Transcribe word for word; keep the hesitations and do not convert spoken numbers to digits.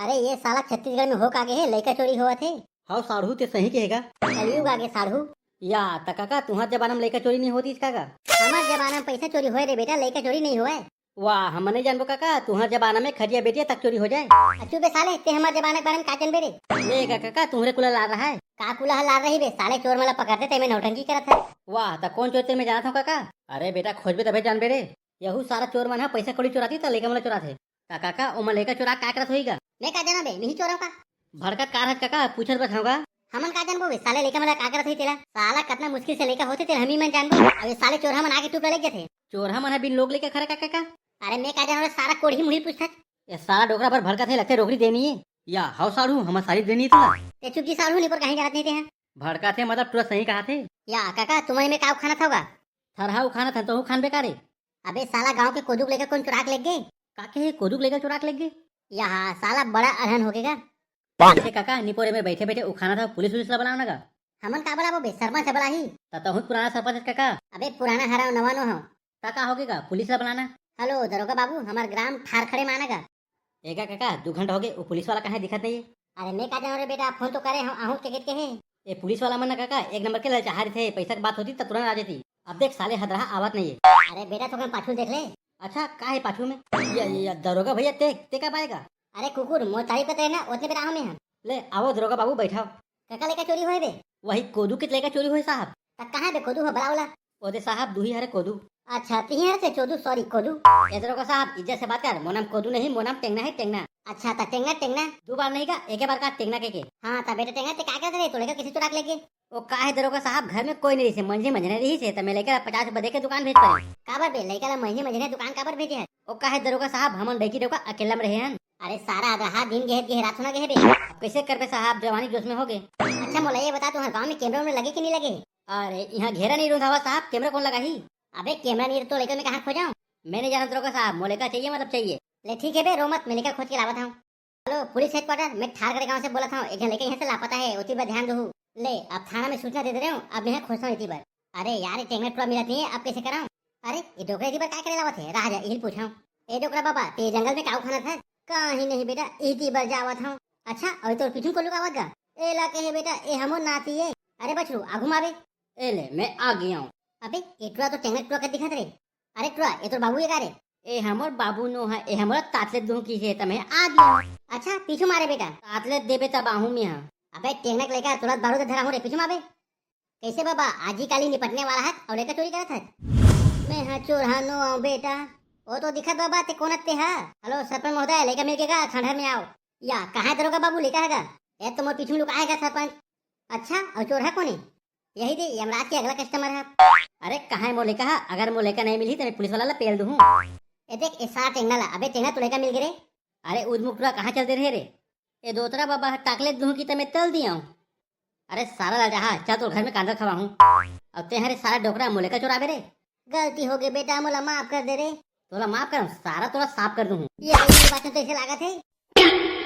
अरे ये साला छत्तीसगढ़ में हो का गे हे, लइका चोरी होवत हे। हव साढ़ू, ते सही कहे गा। कलयुग आगे साढ़ू। या त काका, तुंहर जमाना में लइका चोरी नहीं होतिस का गा? हमर जमाना में पैसा चोरी होय रे बेटा, लइका चोरी नहीं होय। वाह, हम नहीं जानबो काका, तुंहर जमाना में खटिया बेटिया तक चोरी हो जाय। अचू बे साले, ते हमर जमाना के बारे में का जानबे रे? ले गा काका, तुंहरे कुला लार रहा है। का कुला ह लार रही बे साले, चोर मन ला पकड़ते ते में नौटंकी करत है। वाह, त कौन चोर ते में जानत हव काका? अरे बेटा, खोजबे तभे जानबे रे। यहू सारा चोर मन ह पैसा कौड़ी चोराती त लइका मन ला चोराथे। त काका, ओमन लइका चोरा का करत होही गा? मैं का जानव बे, मिही चोरव का? भड़कत का रहत काका, पूछत बस हव गा। हमन का जानबो बे, साले लइका मन ला का करत होही तेला? साला कतना मुश्किल से लइका होथे तेला हमी मन जानबो। अब ये साले चोरहा मन आके टूप ला लेग जथे। चोरहा मन ह बिन लोग लइका खरे का काका? अरे मैं का जानव रे, सारा कोढ़ी मुढ़ी पूछथस। ये साला डोकरा भर भड़कत हे, लगथे डोकरी देनी है। या हव साढ़ू, हमर साली देनी है तोला। ते चुप जी साढ़ू, निपोर कहीं जानत नहीं ते ह। भड़कत हे मतलब तोला सही कहा थे। या काका, तुमन में का उखानत हव गा? थरहा उखानत हन, तहू खान बेकार है। अबे साला, गांव के कोदू के लइका कोन चुराक लेग गे? काके हे, कोदू के लइका चुराक लेग गे? या साला बड़ा अड़हन होगे गा। अरे काका, निपोरे में बैठे बैठे उखानत हव, पुलिस उलिस ला बुलाव ना गा। हमन का बुलाबो बे, सरपंच ह बुलाही। त तहूँ पुराना सरपंच हस काका। अबे पुराना हरव, नवा नो हव। त का होगे गा, पुलिस ला बुलाना। हेलो दरोगा बाबू, हमर ग्राम ठारखड़े में आना गा। एगा काका, दू घंटा होगे, वो पुलिस वाला कहाँ दिखत नहीं है? अरे मैं का जानव रे बेटा, फोन तो करे हव, आहूँ के कहिके हे। ए पुलिस वाला मन ना काका, एक नंबर के ललचाहा रहिथे, पैसा के बात होती त तुरंत आ जाती। अब देख साले हदरहा आवत नहीं है। अरे बेटा, थोकन पाछू देख ले। अच्छा, का है पाछू में? ये, ये, ये दरोगा भैया, ते, ते का पाएगा? अरे कुकुर, मोर तारीफ करत रहे ना, ओतने बेरा आहूँ मैं ह। ले, आवो दरोगा बाबू, बैठाव। काकर लइका चोरी होय बे? वही कोदू के लइका चोरी होय साहब। त कहाँ बे कोदू ह, बड़ा वाला? ओ दे साहब, दूही हरे कोदू। अच्छा, तिही हरे से चोदू, सॉरी, कोदू। ए दरोगा साहब, इज्जत से बात कर, मोर नाम कोदू नहीं, मोर नाम टेंगना है, टेंगना। अच्छा, त टेंगना, टेंगना? दू बार नहीं का, एके बार का टेंगना के के। हाँ, त बेटा टेंगना, ते का करत रहे, तो लइका कैसे चुराक लेग गे? ओ का हे दरोगा साहब, घर में कोई नहीं रहिसे, मंझी मंझने रहिसे, त मैं लइका ला पचास रुपया दे के दुकान भेज परे। काबर बे, लइका ला मंझी मंझने दुकान काबर भेजे हस? ओ का हे दरोगा साहब, हमन डौकी डौका अकेला में रहे हन। अरे सारा अदरहा दिन गे हे, गे हे, रात होना गे हे बे। अब कैसे करबे साहब, जवानी जोश में होगे। अच्छा मोला ये बता, तुंहर गांव में कैमरा वैमरा लगे कि नहीं लगे? अरे इहाँ घेरा नहीं रूंधावा साहब, कैमरा कौन लगाही? अबे कैमरा नहीं तो लइका मैं कहाँ खोजाऊं? मैं नहीं जानत दरोगा साहब, मोर लइका चाहिए मतलब चाहिए। ले ठीक है बे, रो मत, मैं लइका खोज के लावत हूँ। हेलो, पुलिस हेडक्वार्टर, मैं ठारखड़े गांव से बोलत हूँ। एक झन लइका यहाँ से लापता है, ओती बर ध्यान दहू। ले, अब थाना में सूचना दे दे रहे हूँ, अब मैं खोजता हूँ एती बर। अरे यार, ये टेंगना टुरा मिलत नहीं है, अब कैसे कराऊँ? अरे, ये डोकरा एती बर का करे लावत है? राह जा, इही पूछाऊँ। ए डोकरा बाबा, ते जंगल में का उखानत हस? कहीं नहीं बेटा, एती बर जावत हूँ। अच्छा, अउ तोर पीछू कोन लुकावत गा? ए ला के हे बेटा, ए हमर नाती ए। अरे बछरू, आगू मा बे। ए ले, मैं आ गया हूँ। अबे, ए टुरा तो टेंगना टुरा के दिखत रे। अरे टुरा, ए तोर बाबू ए का रे? ए हमर बाबू नो है, ए हमर तातले दूं की से, त मैं आ गया हूँ। अच्छा, पीछू मा रे बेटा। तातले देबे तब आहूँ मैं हा। अबे टेंगना के लइका, तुरंत बारूद धरा हूँ रे, पीछू मा बे। कैसे बाबा, आजी काली निपटने वाला है और लइका चोरी करत है? मैं हा चोरहा नो आऊँ बेटा। ओ तो दिखत बाबा, ते कोन ते हा? हेलो सरपंच महोदय, लइका मिल गे गा, खंडहर में आओ। या, कहाँ है दरोगा बाबू, लइका है गा? ए तो मोर पीछू में लुकाए गा सरपंच। अच्छा, और चोरहा कोन है? यही दे, यमराज के अगला कस्टमर है। अरे, कहाँ है मोर लइका हा? अगर मोर लइका नहीं मिलही, त मैं पुलिस वाला ला पेल दूँ। ए देख, ए सारा टेंगना ला। अबे टेंगना, तो लइका मिल गे रे। अरे, उदमुख टुरा कहाँ चल दे रहे रे? ए दोतरा बाबा, ताकले दूँ की त मैं तल दिया हूँ। अरे, सारा ललचाहा, चल तोर घर में कांदा खवाहूँ। अब ते हरे सारा डोकरा, मोर लइका चोराबे रे। गलती हो गई बेटा, मोला माफ कर दे रे। तोला माफ करम, सारा तोला साफ कर दूँ। ये, ये बात तो ऐसे लागत है।